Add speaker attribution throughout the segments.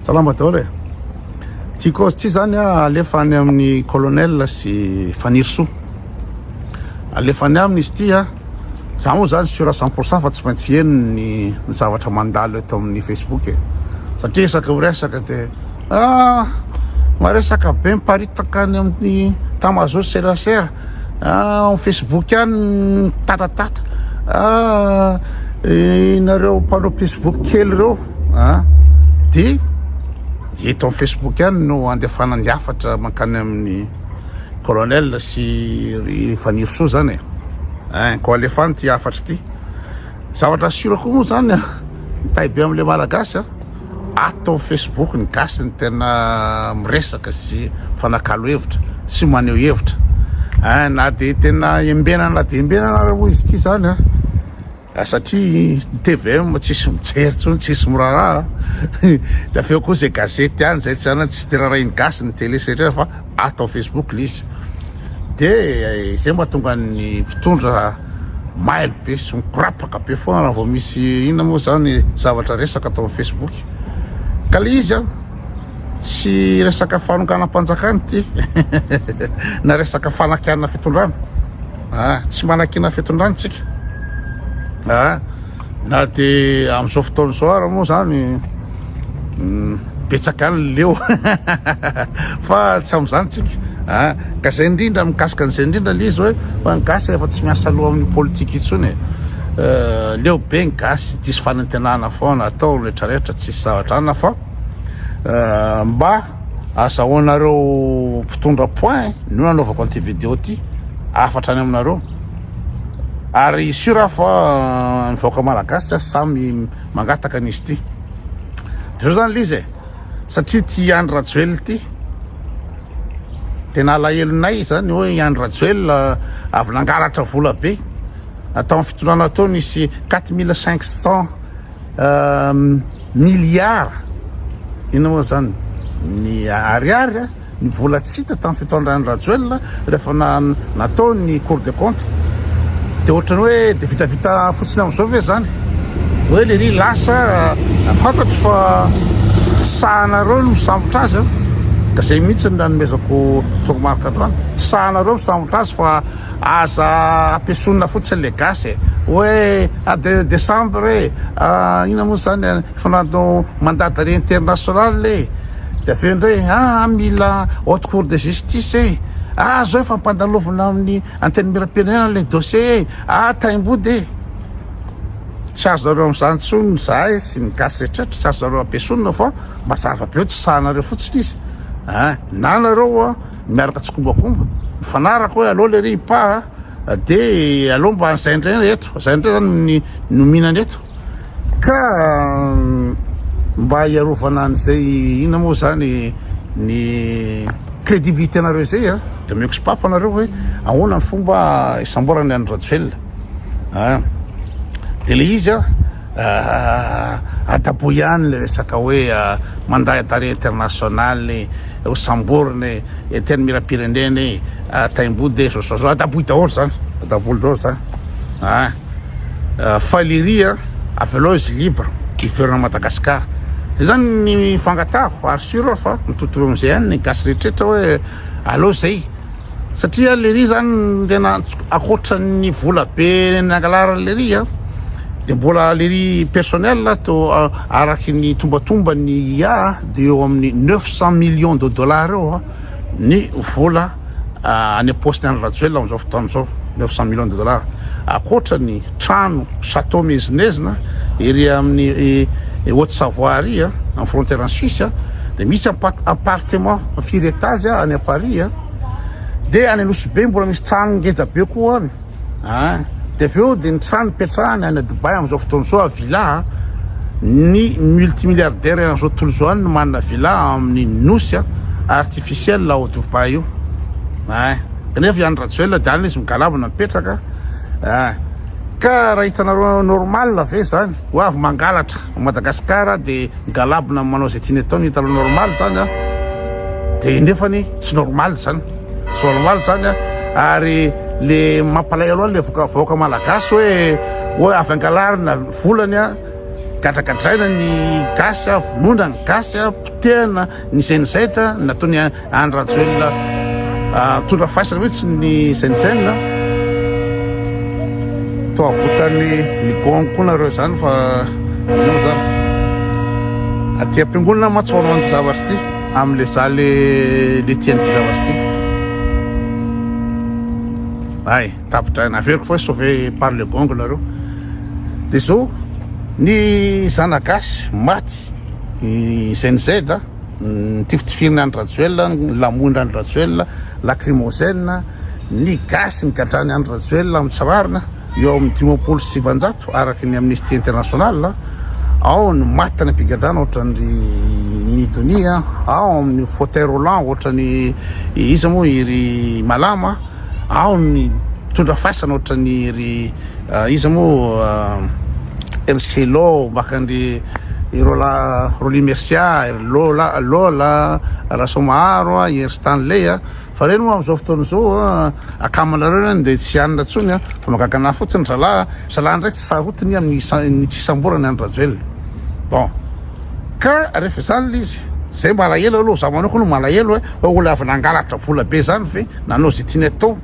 Speaker 1: Salama daholo e. Ty cause ty zany a alefa any amin'ny colonel sy Fanirisoa. Alefa any aminy izy ty a. Za moa zany sûr à 100% fa tsy maintsy heno ny ny zavatra mandalo eto amin'ny Facebook e. Satria isaka miresaka de ah maresaka be miparitaka any amin'ny tamazo serasera. Ah amin'ny Facebook any mitatatata. Ah nareo mpanao Facebook kely reo. A dia eto amin'ny Facebook ihany no andefana ny hafatra mankany amin'ny colonel sy ry Fanirisoa zany e. Ein, ko alefany ity hafatra ity. Zavatra sûr koa moa zany a, mitay be amin'ilay Malagasy a, ato amin'ny Facebook ny gasy ny tena miresaka sy mifanakalo hevitra sy maneho hevitra. Ein, na dia tena embenana dia embenana ary moa izy ity zany a. Satria ny tvm tsisy mijery intsony, tsisy miraharaha, de avy eo koa zay gazety any zay tsy zany tsy de rarahin'ny gasy ny télé sy rehetra fa ato amin'ny facebook le izy, de zay mahatonga ny mpitondra mailo be sy mikorapaka be foana raha vao misy inona moa zany zavatra resaka atao amin'ny facebook, ka le izy an tsy resaka fanonganam-panjakana ity na resaka fanakianana fitondrana. Ah, tsy manakiana fitondrana tsika. Ah, na de amin'izao fotoana izao ara moa zany mm, betsaka any leo fa tsy amin'izany tsika. Ah, ka zay indrindra mikasika an'izay indrindra le izy hoe fa ny gasy efa tsy miasa loha amin'ny politika intsony e. Eh, leo be ny gasy, diso fanantenana foana atao rehetrarehetra tsisy zavatra anona fa eh, mba Azahoanareo mpitondra point no nanaovako an'ity vidéo ity, hafatra any aminareo. Ary sûr aho fa ny vahoaka malagasy tsy samy mangataka an'izy ity. De zao zany le izy e, satria ity Andry Rajoelina ity, tena alahelonay zany hoe i Andry Rajoelina avy nangalatra vola be, tamin'ny fitondrana teo nisy 4500 Milliards inona moa zany ny ariary a, ny vola tsy hita tamin'ny fitondran'i Rajoelina rehefa natao ny cour des comptes de ohatran'ny hoe de vitavita fotsiny amin'izao ve zany hoe lery lasa fantatro fa tsy sahanareo ny misambotra azy a, ka zay mihitsy no nanomezako toromarika androany, tsy sahanareo misambotra azy fa Aza ampiesonina fotsiny le gasy e! Hoe a de décembre e! Inona moa zany efa nanao mandat d'arrêt international e! De avy eo indray ah mila haute cour de justice e! Ah zao efa ampandalovina amin'ny antenimierampirenena le dossier e! Ah taimbody e! Tsy azonareo amin'izany intsony zahay sy ny gasy rehetrarehetra tsy azonareo ampiesonina fa mazava be eo tsy sahanareo fotsiny izy a! Na nareo a! miaraka tsikombakomba, mifanaraka hoe aleo lery hipaha a, de aleo mba zay indray eto, zay indray zany ny no mihinana eto, ka mba hiarovana an'izay inona moa zany ny crédibilité nareo zay a, de omeko sopapa nareo hoe ahoana ny fomba hisamborana an'i Rajoelina a, de le izy a. Adaboy ihany le resaka hoe mandat d'arrêt international e, ho samborina e, antenimierampirenena e, taimbody e, zao zao zao, adaboy daholo zany, adaboy daholo zany ah. Fa lery a, avelao izy libre hiverina Madagascar. Zay zany ny fangatahako ary sûr aho fa mitovitovy amizay ihany ny gasy rehetrarehetra hoe aleo zay. Satria lery zany tena ankoatran'ny vola be nangalarany lery a, de mbola lery personnel to araky ny tombatomban'ny IA de eo amin'ny 900 millions de dollars eo ny vola any am-paosiny Andry Rajoelina amin'izao fotoana izao, 900 millions de dollars. Ankoatra ny trano château miezinezina ery amin'ny Haute Savoie ary amin'ny frontière en Suisse de misy appartement firy étage any à Paris. Dia any Nosy Be mbola misy trano ngeda be koa any ah. Dia avy eo dia ny trano ipetrahany any Dubaï amin'izao fotoana izao villa ah. Ny multimilliardaire eran'izao tontolo izao any no manana villa amin'ny nosy ah, artificiel ao Dubaï io. Ah. Kanefa i Andry Rajoelina dia any izy migalabona mipetraka. Ah. Ka raha hitanareo normal ve zany ho avy mangalatra Madagascar dia migalabona manao izay tiany atao ny hitanao normal zany a de nefany tsy normal zany tsy normal zany a ary le mampalahelo any le voka vahoaka malagasy hoe hoe avy angalarina volany a. Gadragadraina ny gasy a, vonoina ny gasy a, potehana ny GNZ nataony Andry Rajoelina mitondra faisana mihitsy ny GNZ. Toa avotan'ny ny gong koa nareo zany fa inona moa zany? Aty am-piangonana mantsy manao an'ity zavatra ity amin'le za le le tia an'ity zavatra ity. Ay, tapitra naveriko fa hoe sauvé par le gong nareo. De zao ny zanagasy maty ny GNZ nitifitifiriny Andry Rajoelina, lamoiny Andry Rajoelina, lacrymogène, ny gasy nigadrany Andry Rajoelina amin'ny tsy rariny eo amin'ny 950 araka ny Amnesty International, ao ny maty tany am-pigadrana ohatran'ny Nidonia, ao amin'ny fauteuil roulant ohatran'ny iza moa i ry Malama, ao ny mitondra faisana ohatran'ny ry iza moa ry Selo mbakandry Rola Rolly Mercia, ry Lola Lola Rasoamaharo, i ry Stanley fa reny moa amin'izao fotoana izao akamanareo reny dia tsy hanina intsony fa mahagaga anahy fotsiny zalahy zalahy indray tsy sarotiny amin'ny ny tsy samborana an'i Rajoelina bon ka rehefa izany ilay izy zay malahelo aloha za manokana malahelo hoe olona avy nangalatra vola be zany ve nanao izay tiany atao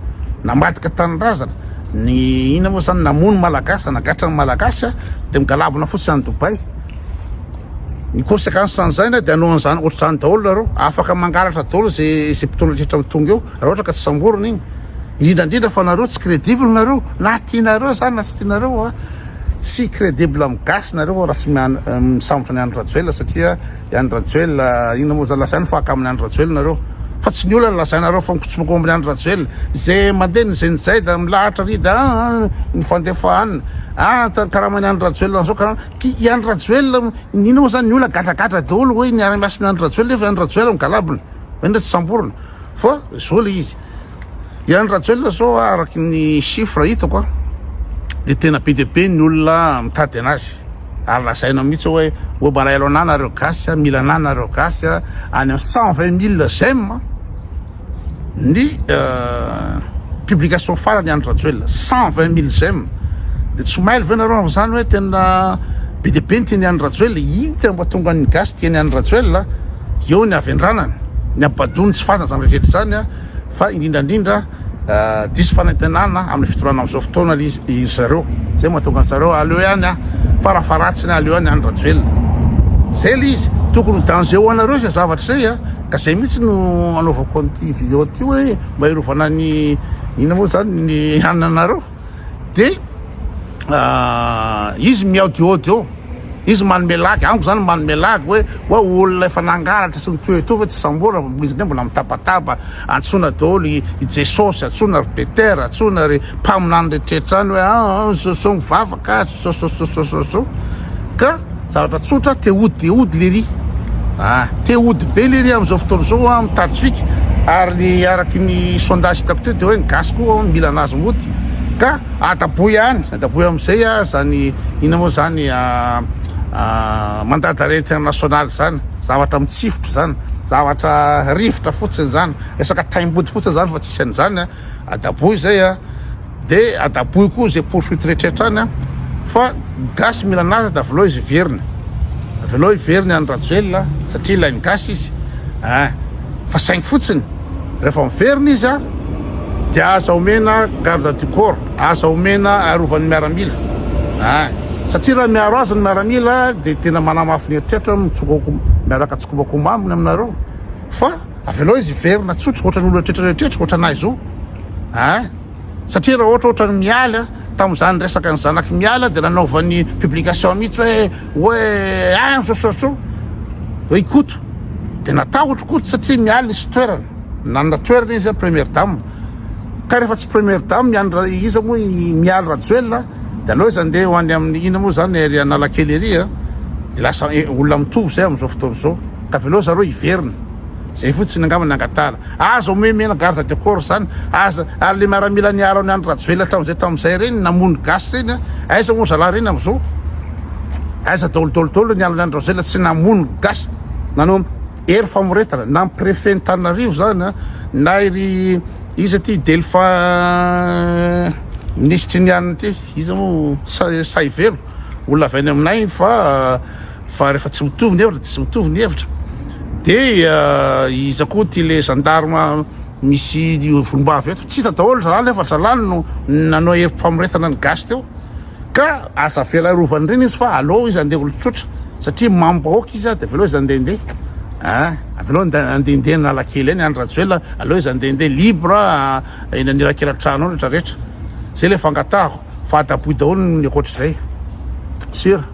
Speaker 1: namadika tanindrazana ny inona moa zany namono malagasy nagatra ny malagasy dia migalabona fotsiny any Dubaï ny conséquence an'izay dia hanao an'izany ohatr'izany daholo nareo afaka mangalatra daholo zay zay mpitondra rehetra mitonga eo raha ohatra ka tsy samborina iny indrindra indrindra fa nareo tsy crédible nareo na tianareo zany na tsy tianareo a tsy crédible amin'ny gasy nareo raha tsy misambotra ny Andry Rajoelina satria I Andry Rajoelina, inona moa zany lazaina fa haka amin'i Andry Rajoelina nareo? Fa tsy ny olana lazainareo fa mikotsomako amin'i Andry Rajoelina. Izay mandeha ny zay da milahatra ry da ah, ny fandefa hanina. Ah, karaman'i Andry Rajoelina zao karama. Ki i Andry Rajoelina, inona moa zany ny olona gadragadra daholo hoe niara-miasa amin'i Andry Rajoelina nefa i Andry Rajoelina migalabona. Hoe tsy samborina. Fa zao le izy. I Andry Rajoelina zao araky ny chiffre hitako a dia tena be dia be ny olona mitady anazy ary lazaina mihitsy hoe hoe malahelo anah nareo gasy a, mila anah nareo gasy a, any amin'ny 120 000 j'aime ny publication farany Andry Rajoelina 120 000 j'aime dia tsy mailo ve nareo amin'izany hoe tena be dia be ny tian'i Andry Rajoelina inona mba tonga ny gasy tian'i Andry Rajoelina eo ny havendranany ny habadoany tsy fantatra izany rehetra izany a fa indrindra indrindra diso fanantenana amin'ny fitondrana amin'izao fotoana ry zareo zay mahatonga an zareo aleo ihany a farafaharatsiny aleo ihany Andry Rajoelina zay le izy tokony ho danger ho anareo zay zavatra zay a ka zay mihitsy no anaovako an'ity vidéo ty hoe mba hiarovana ny inona moa zany ny hananareo de izy mihaodihaody eo izy manome lagy amiko zany manome lagy hoe hoe olona efa nangalatra sy mitoetoa fa tsy samborina fa izy ndray mbola mitabataba antsoina daholo i Jesosy antsoina ry Peter antsoina ry mpaminany rehetrarehetra any hoe ah zao zao mivavaka zao zao zao zao zao ka Zavatra tsotra, te hody dia hody lery ah, te hody be lery amin'izao fotoana izao ah, mitady fika ary ny araky ny sondage hitako teo dia hoe ny gasy koa mila anazy mody ka adaboy any, adaboy amin'izay ah zany inona moa zany ah, ah, mandat d'arrêt international zany, zavatra mitsifotra zany, zavatra rivotra fotsiny zany, resaka taim-body fotsiny zany fa tsisy an'izany ah, adaboy zay ah. De adaboy koa ze poursuite rehetrretra any fa gasy mila anazy de avelao izy hiverina avelao hiverina Andry Rajoelina satria ilain'ny gasy izy ah fa saingy fotsiny rehefa miverina izy a de aza omena garde du corps aza omena arovan'ny miaramila ah satria raha miaro azy ny miaramila de tena manamafy ny eritreritra mitsokoko miaraka tsikombakoma aminy aminareo fa avelao izy hiverina tsotra ohatran'ny olona rehetra rehetra ohatran'ahy zao ah Satria raha ohatra ohatran'i Mialy a, tamin'izany resaka ny zanak'i Mialy dia nanaovany publication mihitsy hoe hoe ah sososo hoe i Koto. Dia natahotra Koto satria Mialy nisy toerana. Nanana toerana izy première dame. Ka rehefa tsy première dame i Andry iza moa i Mialy Rajoelina dia aleo izy handeha ho any amin'ny inona moa izany ery Analakely ery a. Dia lasa olona mitovy izay amin'izao fotoana izao. Ka avelao zareo hiverina. Zay fotsiny angamba ny angatahana. Aza omemena garde de corps zany, aza, ary le miaramila niaro an'i Andry Rajoelina hatramin'izay tamin'izay ireny, namono gasy ireny a, aiza moa zalahy ireny amin'izao? Aiza daholo daholo daholo niaro an'i Andry Rajoelina tsy namono gasy, nanao hery famoretana, na ny préfet Antananarivo zany a, na iry iza ty Delphin minisitry ny anona ty, iza moa Sahivelo. Olona avy any aminay fa fa rehefa tsy mitovy ny hevitra de tsy mitovy ny hevitra. De iza koa ty le gendarme misy volombava eto, tsy hita daholo zalahy nefa zalahy no nanao herim-pamoretana ny gasy teo. Ka aza avela arovany ireny izy fa aleo izy andeha olon-tsotra satria mamim-bahoaka izy de avelao izy andehandeha a, avelao andehandeha Analakely eny Andry Rajoelina, aleo izy andehandeha libre eny anelakelan-trano eo retraretra. Zay le fangatahako fa adaboy daholo ny ankoatr'izay. Sûr.